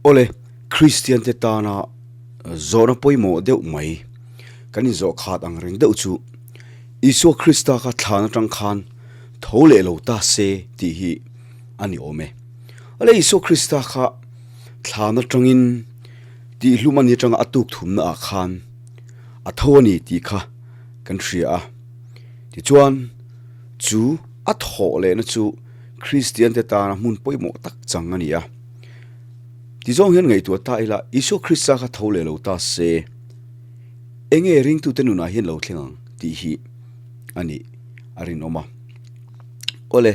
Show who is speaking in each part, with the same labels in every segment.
Speaker 1: Awle, Kristian te tana zawhna pawimawh deuh mai kan inzawh khat ang reng deuh chu Isua Krista kha thlan atang khan tho leh lo ta se tih hi a ni awm e. Awle, Isua Krista kha thlan atangin tihhlum a ni atanga a tuk thumna ah khan a tho a ni tih kha kan hria a. Tichuan, chu a thawh lehna chu Kristian te tana hmun pawimawh tak chang a ni a. Tizawng hian ngaihtuah ta ila, Isua Krista kha tho leh lo ta se, enge ringtute nunah hian lo thleng ang tih hi a nih a rinawm a. Awle,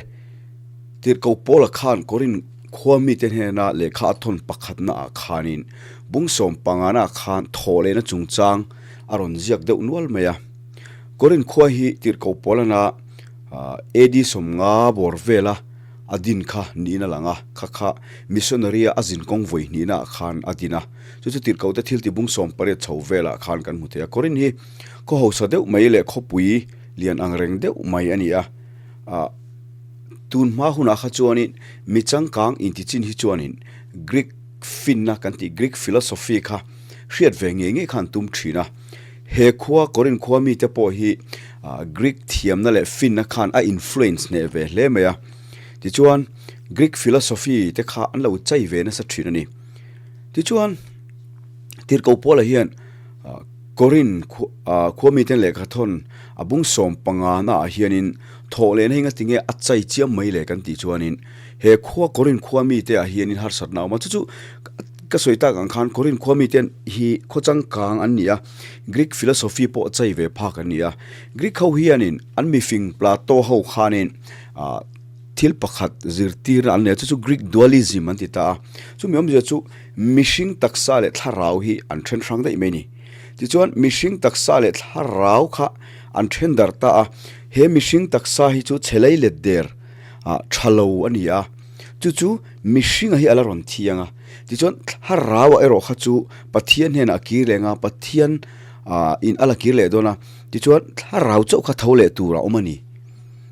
Speaker 1: Tirhkoh Paula khan Korin khua mite hnena lehkha a thawn pakhatna ah khanin bungsawm pangana khan thaw lehna chungchang a rawn ziak deuh nual mai a. Korin khua hi Tirhkoh Paulana AD 50 bawr vela a din kha niin a lang a, kha kha missionary a a zin kawng vawi hnihna ah khan a din a, chu chu tirhkoh te thil tibung 18 chho velah khan kan hmu thei a, Korin hi khaw hausa deuh mai leh khawpui lian ang reng deuh mai a ni a, ah tun hma hunah kha chuanin mi changkang intichin hi chuanin Greek finna kan tih Greek philosophy kha hriat ve ngei ngei khan tum thin a, he khua Korin khua mite pawh hi Greek thiamna leh finna khan a influence hneh ve hle mai a. Tichuan, Greek philosophy te kha an lo chai ve nasa thin a ni. Tichuan, Tirhkoh Paula hian Korin khua miten lehkha thawn a bung 15 ah hianin thawh lehna hi ngatinge a chai chiam mai le kan tih chuanin he khua Korin khua mite ah hianin harsatna a awm a. Chu chu ka sawi tak ang khan Korin khua miten hi khaw changkang an ni a, Greek philosophy pawh chai ve phak an ni a. Greek ho hianin an mifing Plato ho khanin thil pakhat zirtirna an nei a, chu chu Greek dualism an ti ta a. Chumi awmzia chu mihring taksa leh thlarau hi an then hrang daih mai a ni. Tichuan mihring taksa leh thlarau kha an then darh ta a, he mihring taksa hi chu chhe lei let der tha lo a ni a, chu chu mihringa hi a la rawn thiang a. Tichuan thlarau ah erawh kha chu Pathian hnenah a kir leh anga Pathian in a la kir leh dawn a, tichuan thlarau chauh kha tho leh tur a awm a ni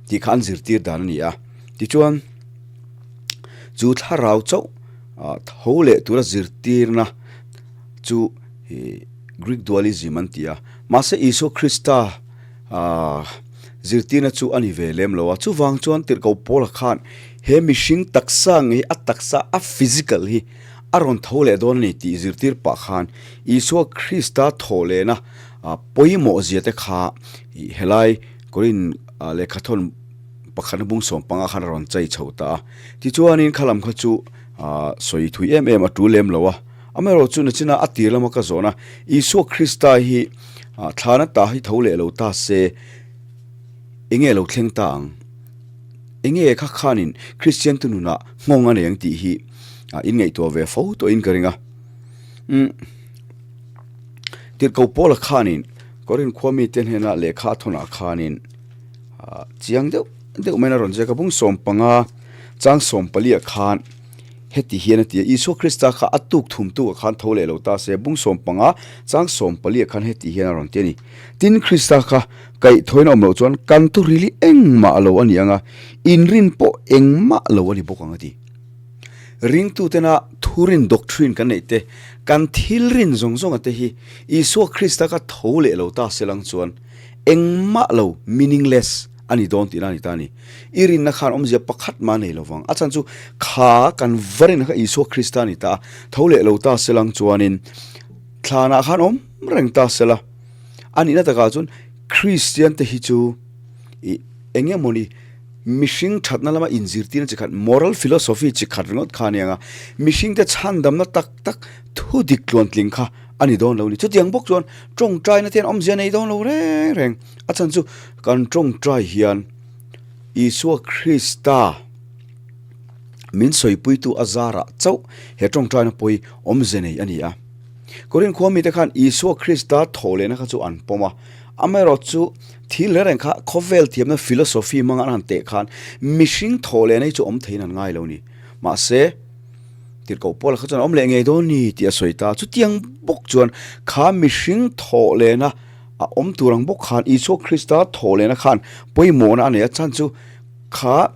Speaker 1: tih kha an zirtir dan a ni a. Tichuan chu thlarau chauh tho leh tura zirtirna chu Greek dualism an ti a, mahse Isua Krista zirtirna chu a ni ve lem lo a, chuvang chuan Tirhkoh Paula khan he mihring taksa nge hi a taksa a physical hi a rawn tho leh dawn a ni tih zirtir pah khan Isua Krista thawh lehna pawimawh zia te kha helai Korin lehkhathawn pakhatna bung 15 khan a rawn chei chho ta a. Tichuanin khalam kha chu sawi thui em em a tul lem lo a. Amaherawh chu nachina a tir lama ka zawhna Isua Krista hi thlana ta hi tho leh lo ta se enge lo thleng ta ang? Enge kha khanin Kristian te nunah nghawng a nei ang tih hi in ngaihtuah ve fo tawhin ka ring a. Umm Tirhkoh Paula khanin Korin khua mite hnena lehkha a thawnah khanin chiang deuh deuh maiin a rawn ziak a, bung 15 chang 14 ah khan Heti hian a ti a, Isua Krista kha a tuk thum tuk ah khan tho leh lo ta se, bung 15 chang 14 ah khan heti hian a rawn ti a ni. Tin, Krista kha kaihthawin a awm loh chuan kan thu ril hi engmah lo a ni ang a, inrin pawh engmah lo a ni bawk ang a ti. Ringtutena thurin doctrine kan neih te, kan thil rin zawng zawng a te hi Isua Krista kha tho leh lo ta se lang chuan engmah lo, meaningless, A ni dawn tihna a ni ta a ni. I rinna khan awmzia pakhat mah a nei lo vang. A chhan chu kha kan va rinna kha Isua Krista a ni ta a, tho leh lo ta se lang chuanin thlanah khan awm reng ta se la. A nihna takah chuan Kristian te hi chu i eng emaw ni mihring thatna lama inzirtirna chi khat moral philosophy chi khat ringawt kha a ni ang a, mihring te chhandamna tak tak thu dik tluantling kha a ni dawn lo a ni. Chutiang bawk chuan tawngtaina te hian awmzia nei dawn lo reng reng. A chhan chu kan tawngtai hian Isua Krista min sawipuitu a zarah chauh he tawngtaina pawh hi awmze nei a ni a. Korin khua mite khan Isua Krista thaw lehna kha chu an pawm a, amaherawh chu thil reng reng kha khawvel thiamna philosophy hmanga an han teh khan mihring thaw lehna hi chu awm theiin an ngai lo a ni. Mahse, Tirhkoh Paula kha chuan a awm leh ngei dawn ni tih a sawi ta. Chutiang bawk chuan kha mihring thaw lehna A awm tur ang bawk khan Isua Krista thawh lehna khan pawimawhna a nei a, chhan chu kha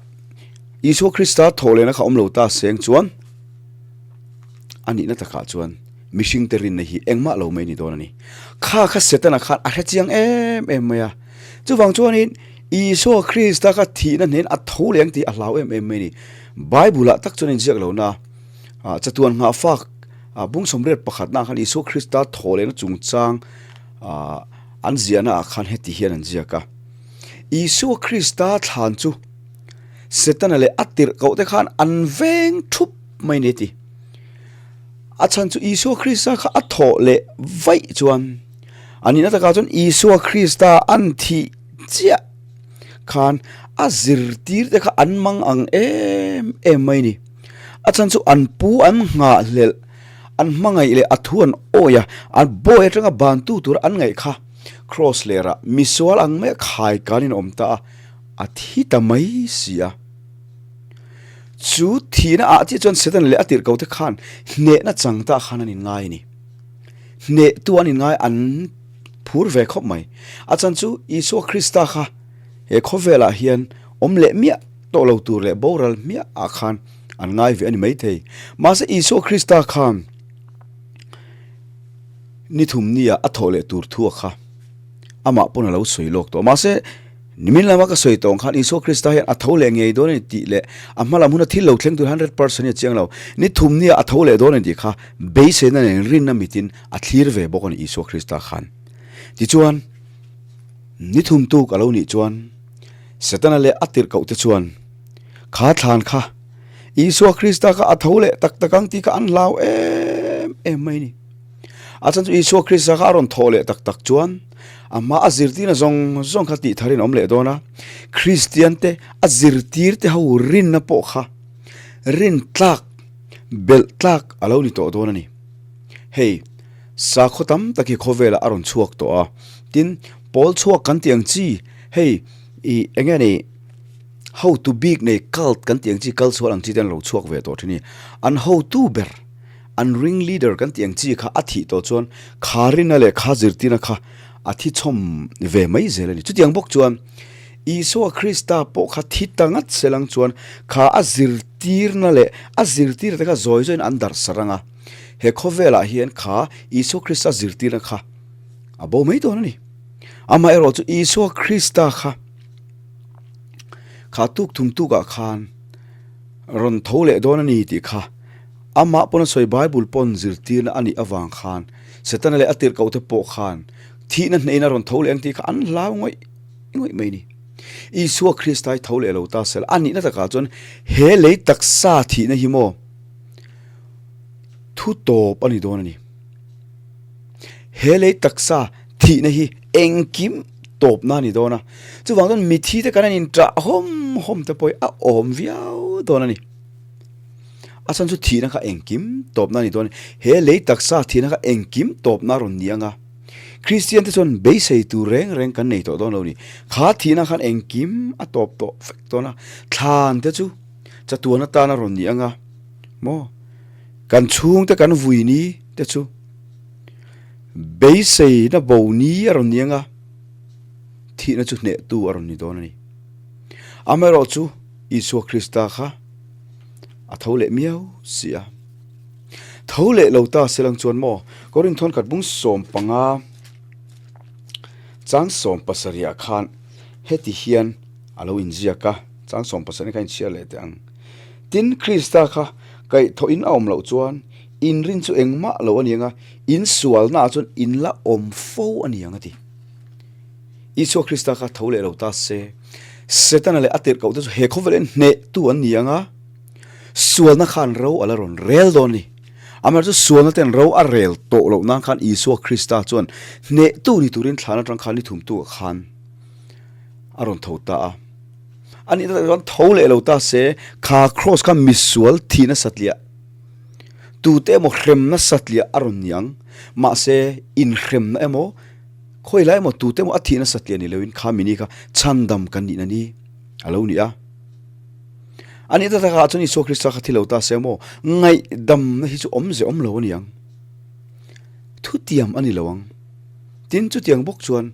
Speaker 1: Isua Krista thawh lehna kha awm lo ta seng chuan A nihna takah chuan mihringte rinna hi engmah lo mai ni dawn a ni. Kha kha Setana khan a hrechiang em em mai a. Chuvang chuanin Isua Krista kha thihna hnen a tho leh ang tih a hlau em em mai a ni. Bible-ah tak chuan a inziak lo na, chatuan nghahfak bung sawmriat pakhatnaah khan Isua Krista thaw lehna chungchang an ziahnaah khan heti hian an ziak a, Isua Krista thlan chu Setana leh a tirhkohte khan an veng thup mai ni a ti. A chhan chu Isua Krista kha a thawh leh vaih chuan a nihna takah chuan Isua Krista an thih chiah khan a zirtir te kha an mang ang em em mai ni. A chhan chu an pu an nghahhlelh, an hmangaih leh a thu an awi a, an bawi atanga bantu tura an ngaih kha Kraws lerah misual ang maia khai kanin a awm ta a, a thi ta mai si a. Chu thihna ah chiah chuan Satan leh a tirhkoh te khan hnehna chang ta khan an inngai a ni. Hnehtu an inngai an phur ve khawp mai. A chan chu Isua Krista kha he khawvelah hian awm leh miah tawh lo tur leh boral hmiah ah khan an ngai ve a ni maithei. Mahse Isua Krista khan ni thum nia a thawh leh tur thu a kha amah pawn a lo sawi lawk tawh. Mahse Nimin lama ka sawi tawng khan Isua Krista hian a tho leh ngei dawn a ni tih leh a hma lam huna thil lo thleng tur 100% hi a chiang lo. Ni thum nia a tho leh dawn a ni tih kha beiseina nen rinna mitin a thlir ve bawk a ni Isua Krista khan. Tichuan, ni thum tuk a lo nih chuan Setana leh a tirhkoh te chuan kha thlan kha Isua Krista kha a tho leh tak tak ang tih kha an hlau em em mai a ni. A chhan chu Isua Krista kha a rawn thawh leh tak tak chuan a hma a zirtirna zawng zawng kha tih tharin a awm leh dawn a. Kristian te a zirtir te ho rinna pawh kha rin tlak, belh tlak a lo ni tawh dawn a ni. Hei, sakhaw tam tak hi khawvelah a rawn chhuak tawh a, tin, pawl chhuak kan tih ang chi, hei ih eng nge ni, hotu bik nei cult kan tih ang chi, kal sual ang chi te an lo chhuak ve tawh thin a ni. An hotu ber. An ring leader kan tih ang chi kha a thih tawh chuan kha rinna leh kha zirtirna kha a thi chhawm ve mai zel a ni. Chutiang bawk chuan Isua Krista pawh kha thi ta ngat sel ang chuan kha a zirtirna leh a zirtirna te kha zawi zawiin an darh sarh ang a. He khawvelah hian kha Isua Krista zirtirna kha a bo mai dawn a ni. Amaherawh chu Isua Krista kha kha tuk thum tukah khan rawn tho leh dawn a ni tih kha Amah pawn a sawi Bible pawn zirtirna a nih avang khan Setana leh a tirhkohte pawh khan thihna hnehin a rawn tho leh ang tih kha an hlau ngawih ngawih mai a ni. Isua Krista hi tho leh lo ta sela a nihna takah chuan he lei taksa thihna hi maw thu tawp a ni dawn a ni. He lei taksa thihna hi engkim tawpna a ni dawn a, chuvang chuan mithi te kan an inṭah hawm hawm te pawh hi a awm viau dawn a ni. A chhan chu thihna kha engkim tawpna a ni dawn a ni. He lei taksa thihna kha engkim tawpna a rawn ni ang a. Kristian te chuan beisei tur reng reng kan nei tawh dawn lo a ni. Kha thihna khan engkim a tawp tawh vek dawn a. Thlan te chu chatuan atan a rawn ni ang a. Maw? Kan chhungte kan vui ni te chu beiseina bo ni a rawn ni ang a. Thihna chu hnehtu a rawn ni dawn a ni. Amaherawhchu Isua Krista kha A tho leh miau si a. Tho leh lo ta selang chuan maw Korinth khat bung 15 chang 17 ah khan heti hian a lo inziak a, chang 17 kha inchhiar leh teh ang. Tin, Krista kha kaihthawhin a awm loh chuan inrin chu engmah lo a ni ang a, in sualnaah chuan in la awm fo a ni ang a ti. Isua Krista kha tho leh lo ta se, Setana leh a tirhkohte chu he khawvel hian hnehtu an ni ang a, sualna khan ro a la rawn rel dawn a ni. Amaherawhchu sualna ten ro a rel tawh loh nan khan Isua Krista chuan hnehtu ni turin thlan atang khan ni thumtu ah khan a rawn tho ta a. A nih takah chuan tho leh lo ta se, kha kraws kha misual thihna satliah, tute emaw hremna satliah a rawn ni ang. Mahse, inhremna emaw, Khawi lai emaw tute emaw a thih nasat lian ni loin kha mini kha chhandam kan nihna ni a lo ni a. A nih tak takah chuan Isua Krista kha thi lo ta se maw ngaihdamna hi chu awmze awm lo a ni ang. Thutiam a ni lo ang. Tin chutiang bawk chuan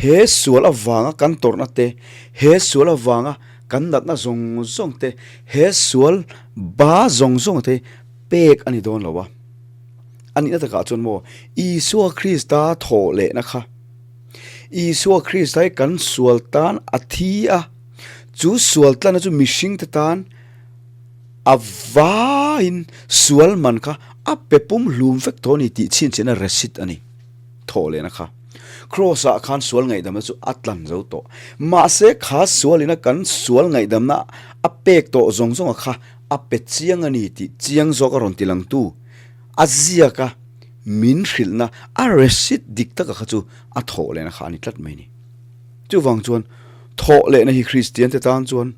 Speaker 1: he sual avanga kan tawrhna te, he sual avanga kan natna zawng zawng te, he sual ba zawng zawng te pek a ni dawn lo a. A nihna takah chuan maw Isua Krista thawh lehna kha Isua Krista hi kan sual tan a thi a, chu sual tlanna chu mihringte tan a vaiin sual man kha a pe pum hlum vek tawh a ni tih chhinchhiahna receipt a ni. Thawh lehna kha Kraws ah khan sual ngaihdamna chu a tlan zo tawh. Mahse kha sualina kan sual ngaihdamna a pek tawh zawng zawnga kha a pe chiang a ni tih chiang zawk a rawn ti langtu a ziak a, min hrilhna a receipt dik taka kha chu a thawh lehna kha a ni tlat mai a ni. Chuvang chuan thawh lehna hi Kristian te tan chuan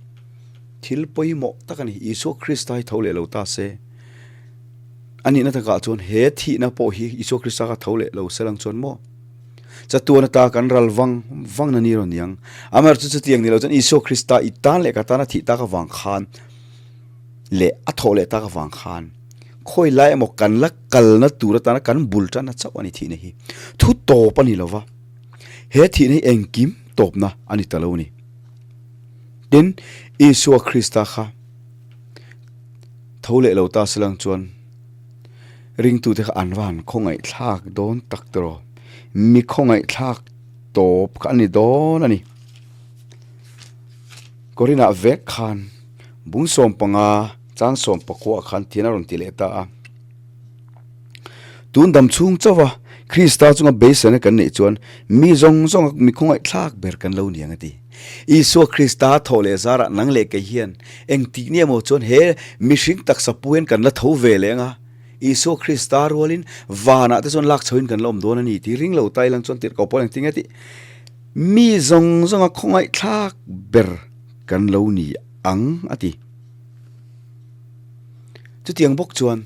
Speaker 1: thil pawimawh tak a ni. Isua Krista hi tho leh lo ta se, a nihna takah chuan he thihna pawh hi Isua Krista kha tho leh lo se lang chuan maw? Chatuan ata kan ral vang vang na ni rawn ni ang. Amaherawhchu chutiang ni lo chuan Isua Krista i tan leh ka tana thih tak avang khan leh a thawh leh tak avang khan khawi lai emaw kan la kalna tur atana kan bul tanna chauh a ni thihna hi. Thu tawp a ni lo va, he thihna hi engkim tawpna a ni ta lo a ni. Tin, Isua Krista kha tho leh lo ta se lang chuan ringtute kha an va han khawngaihthlak dawn tak tawh, mi khawngaihthlak tawp kha a ni dawn a ni. Korinah vek khan bung 15 chang 19 khan thian a rawn ti leh ta a. Tun dam chhung chauha Krista chunga beiseina kan neih chuan mi zawng zawnga mi khawngaihthlak ber kan lo ni ang a ti. Isua Krista thawh leh zarah nang leh kei hian engtik ni emaw chuan he mihring taksa pu hian kan la tho ve leh ang a, Isua Krista rualin vanah te chuan lak chhoin kan la awm dawn a ni tih ring lo ta ilang chuan tirhkoh pawh engtin nge tih mi zawng zawnga khawngaihthlak ber kan lo ni ang a ti. Chutiang bawk chuan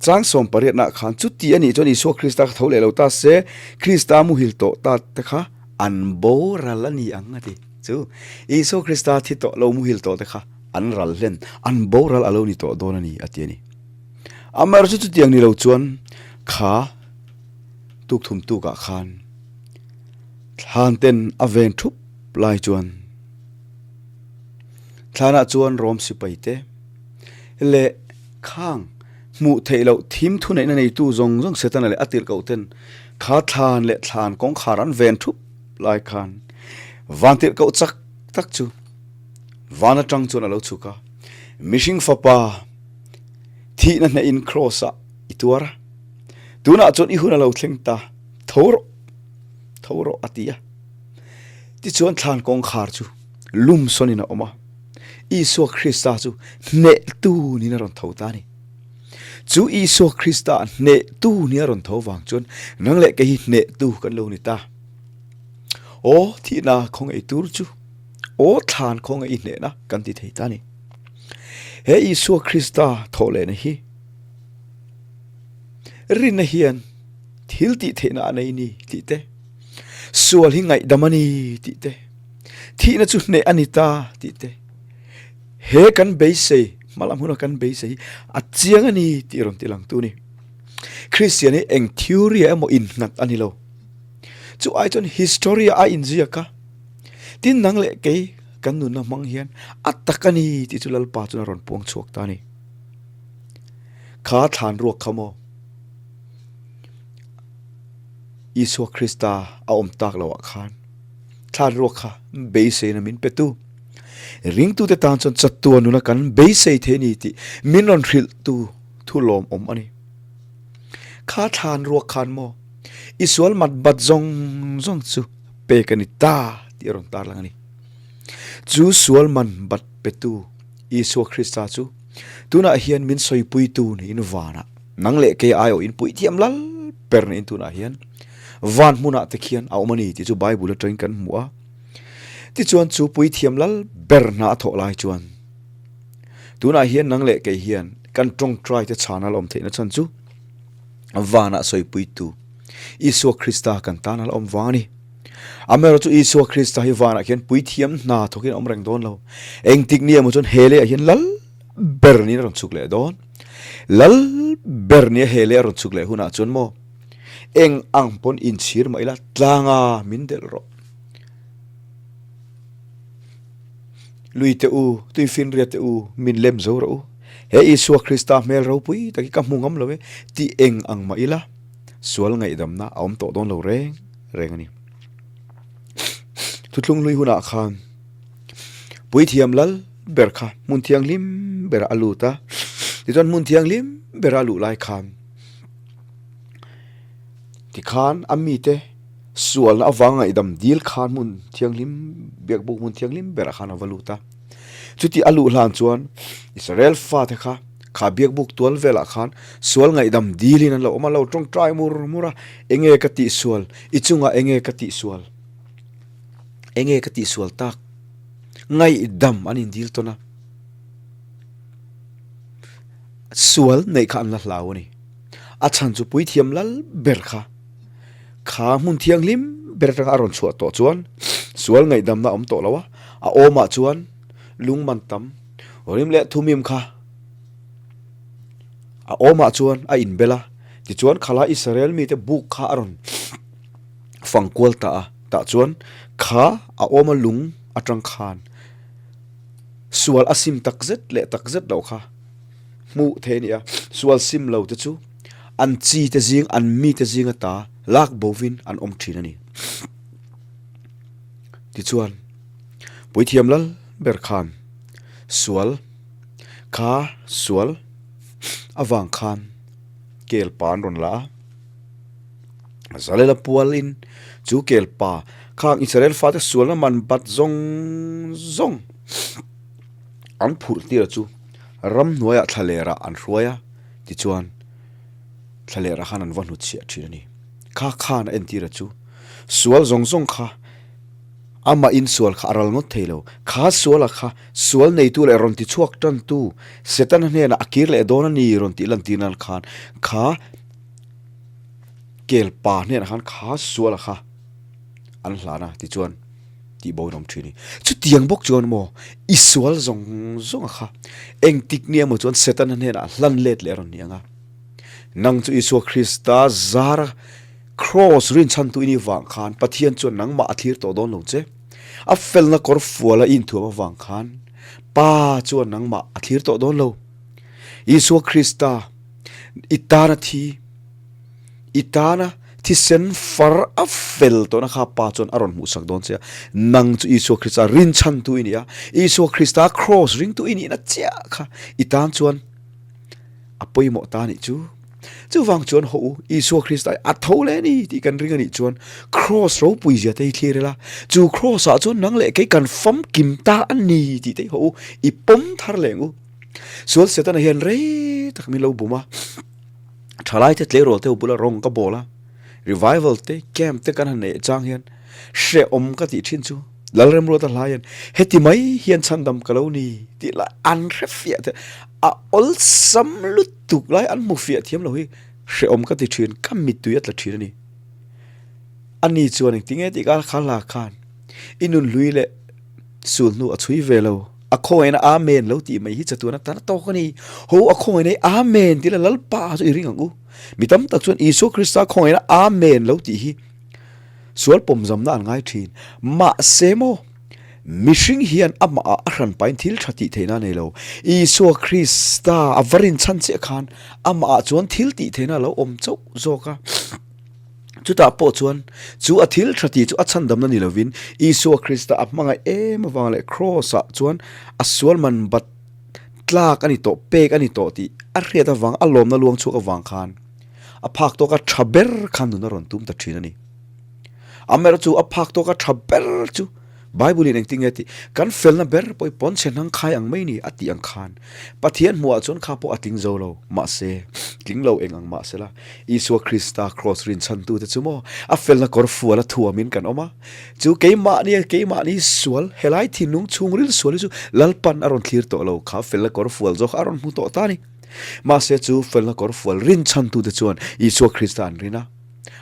Speaker 1: chang 18 ah khan chuti a nih chuan Isua Krista kha tho leh lo ta se, Krista muhil tawh ta te kha an boral a ni ang a ti. Chu Isua Krista thi tawh lo muhil tawh te kha an ral hlen, an boral a lo ni tawh dawn a ni a ti a ni. Amaherawhchu chutiang ni lo chuan kha tukthum tukah khan thlan ten a ven thup lai chuan Thlanah chuan Rom sipai te leh khang hmuh theih loh thim thuneihna neitu zawng zawng Setana leh a tirhkoh ten kha thlan leh thlan kawngkhar an ven thup lai khan van tirhkoh chak tak chu van atang chuan a lo chhuk a, mihring fapa thihna hnehin kraws ah i tuar a, tunah chuan i hun a lo thleng ta, tho rawh, tho rawh a ti a. Tichuan thlan kawngkhar chu lum sawnin a awm a, Isua Krista chu hnehtu niin a rawn tho ta a ni. Chu Isua Krista hnehtu nia rawn tho vang chuan nang leh kei hi hnehtu kan lo ni ta. Aw thihna khawngaih tur chu, aw thlan khawngaih i hnehna kan ti thei ta a ni. He Isua Krista thawh lehna hi rinna hian thil tih theihna a nei ni tih te, sual hi ngaihdam a ni tih te, Thihna chu hneh a ni ta tih te, he kan beisei, hmalam huna kan beisei hi a chiang a ni tih rawn ti lang tu a ni. Kristian hi eng theory ah emaw innghat a ni lo. Chu ai chuan history ah a inziak a, tin nang leh kei kan nunna hmang hian a tak a ni tih chu Lalpa chuan a rawn puang chhuak ta a ni. Kha thlan ruak kha maw? Isua Krista a awm tak loh ah khan thlan ruak kha beiseina min pe tu. Ringtute tan chuan chatuan nuna kan beisei thei a ni tih min rawn hrilh tu thu lawmawm a ni. Kha thlan ruak khan maw i sual mat bat zawng zawng chu pek a ni ta tih a rawn tarlang a ni. Chu sual man bat petu Isua Krista chu tunah hian min sawipuitu niin vanah Nang leh kei aiawh in puih thiam lal ber niin tunah hian van hmunah te khian a awm a ni tih chu Bible atangin kan hmu a. Tichuan chu puithiam lal ber hna a thawh lai chuan tunah hian nang leh kei hian kan tawngtai te chhana la awm theihna chhan chu vanah sawipuitu Isua Krista kan tana la awm vang a ni. Amaherawhchu Isua Krista hi vanah khian puithiam hna thawkin a awm reng dawn lo. Engtik ni emaw chuan he leiah hian lal ber niin a rawn chhuk leh dawn. Lal ber nia he leh a rawn chhuk leh hunah chuan maw eng ang pawn inchhir mah ila tlanga min delh rawh. Lui te u, tuifinriat te u, min lem zo rawh u. He Isua Krista hmel ropui tak hi ka hmu ngam lo e tih eng ang mah ila sual ngaihdamna a awm tawh dawn lo reng reng a ni. Thuthlung hlui hunah khan Puithiam lal ber kha hmun thianghlim berah a lut a, tichuan hmun thianghlim bera a luh lai khan tikhan a mite sualna avanga ngaihdam dil khan hmun thianghlim biakbuk hmun thianghlim berah khan a va lut a. Chuti a luh hlan chuan Israel fate kha kha biakbuk tual velah khan sual ngaihdam dilin an lo awm a, lo tawngtai mur mur a, Enge ka tihsual? I chungah enge ka tihsual? Enge ka tihsual tak? Ngaihdam an indil tawn a, sual neih kha an la hlau a ni. A chhan chu puithiam lal ber kha kha hmun thianghlim ber atanga a rawn chhuah tawh chuan sual ngaihdamna a awm tawh lo a, a awmah chuan lungman tam rim leh thumim kha a awmah chuan a inbel a, tichuan khala Israel mite buk kha a rawn fang kual ta a, tah chuan kha a awma lung atang khan sual a sim tak zet leh tak zet loh kha hmuh theih a ni a, sual sim lo te chu an chi te zing an mi te zing ata lak bovin an awm thin a ni. Tichuan Puithiam lal ber khan sual kha sual avang khan kel pa an rawn la a. Zalela pualin chu kel pa khang Israel fate sualna man bat zawng zawng an phurh tir chu ramhnuaiah thlalerah an hruai a, tichuan thlalerah khan an va hnutchhiah thin a ni. Kha khan a entir a chu sual zawng zawng kha amah insual kha a ral ngawt thei lo. Kha suala kha sual neitu leh rawn tichhuak tantu Setana hnenah a kir leh dawn a ni rawn tih lantir nan khan kha Kel pa hnenah khan kha suala kha an hlan a tichuan tih bo in awm thin a ni. Chutiang bawk chuan maw i sual zawng zawng a kha engtik ni emaw chuan Setana hnenah hlan let leh a rawn ni ang a. Nang chu Isua Krista zara Kraws rinchhantu i nih vang khan Pathian chuan nangmah a thlir tawh dawn lo che. A felna kawr fuala i inthuam avang khan Pa chuan nangmah a thlir tawh dawn lo. Isua Krista i tana thi I tana thisen far a fel tawhna kha Pa chuan a rawn hmuhsak dawn che a, nang chu Isua Krista rinchhantu i ni a, Isua Krista kraws ringtu i nihna chiah kha i tan chuan a pawimawh ta nih chu. Chuvang chuan haw u, Isua Krista hi a tho leh a ni tih kan ring a nih chuan kraws ropui zia te hi thlir ila, chu kraws ah chuan nang leh kei kan famkim ta a ni tih te hi haw u, i pawm thar leh ang u. Sual Setana hian rei tak min lo bum a. Thalai te tleirawl te ho bula rawng ka bawl a, revival te camp te kan han neih chang hian hrehawm ka tih thin chu Lalremruata hla hian heti mai hian chhandam ka lo ni tih lai an hre fiah te a awlsam lutuk lai an hmu fiah thiam lo hi hrehawm ka ti thin ka mittui a tla thin a ni. Ani chuan engtinge tih ka kha hla khan i nunhlui leh sulhnu a chhui ve lo. A khawngaihna Amen lo tih mai hi chatuan atan a tawk a ni. Ho a khawngaihna hi Amen tih la Lalpa chu i ring ang u. Mi tam tak chuan Isua Krista khawngaihna Amen lo tih hi sual pawmzamna an ngai thin. Mahse maw, mihring hian amahah a hranpain thil tha tih theihna a nei lo. Isua Krista a va rinchhan chiah khan amahah chuan thil tih theihna a lo awm chauh zawk a. Chutah pawh chuan chu a thil tha tih chu a chhandamna ni lovin Isua Krista a hmangaih em avang leh Kraws-ah chuan a sual man bat tlak a ni tawh, pek a ni tawh tih a hriat avang, a lawmna luang chhuak avang khan a phak tawka tha ber khan nun a rawn tum ta thin a ni. Amaherawhchu a phak tawka tha ber chu Bible in engtin nge tih, kan felna ber pawh hi pawnchhe hnang khai ang mai ni a tih ang khan Pathian hmuhah chuan kha pawh a tling zo lo. Mahse, tling lo eng ang mahsela, Isua Krista kraws rinchhantute chu maw a felna kawr fual a thuamin kan awm a, chu keimahni keimahni sual, helai thinlung chhungril sual hi chu Lalpan a rawn thlir tawh lo, kha felna kawr fual zawk a rawn hmu tawh ta a ni. Mahse, chu felna kawr fual rinchhantute chuan Isua Krista an rin a,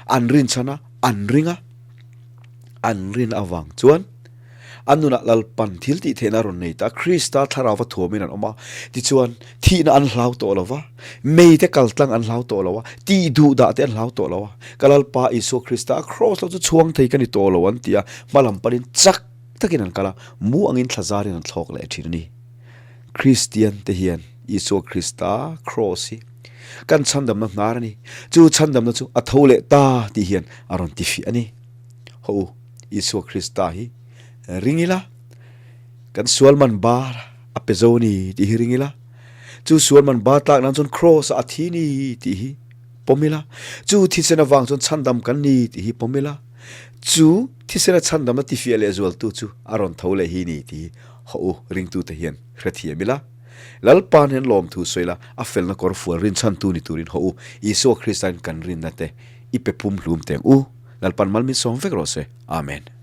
Speaker 1: an rinchhan a, an ring a. An rin avang chuan an nunah Lalpan thil tih theihna a rawn nei ta. Krista thlarauva thuamin an awm a, tichuan thihna an hlau tawh lo va, meite kaltlang an hlau tawh lo a, tih duh dah te an hlau tawh lo a. Ka Lalpa Isua Krista a kraws lo chu chhuang thei ka ni tawh lo an ti a, hma lam panin chak takin an kal a, mu angin thlazarin an thlawk leh thin a ni. Kristian te hian. Isua Krista Kraws hi kan chhandamna hnar a ni. Chu chhandamna chu a tho leh ta tih hian a rawn ti fiah a ni. Haw u, Isua Krista hi ring ila, kan sual man bar a pe zo ni tih hi ring ila, chu sual man bar tlak nan chuan Kraws ah a thi ni tih hi pawm ila, chu thisen avang chuan chhandam kan ni tih hi pawm ila, chu thisena chhandamna tifiah leh zualtu chu a rawn tho leh hi ni tih hi haw u ringtute hian hrethiam ila. Lalpa nen lawmthu sawi la, a felna kawr fual rinchhantu ni turin haw u, Isua Krista'n kan rinna te i pe pum hlum teng u. Lalpan mal min sawm vek rawh se. Amen.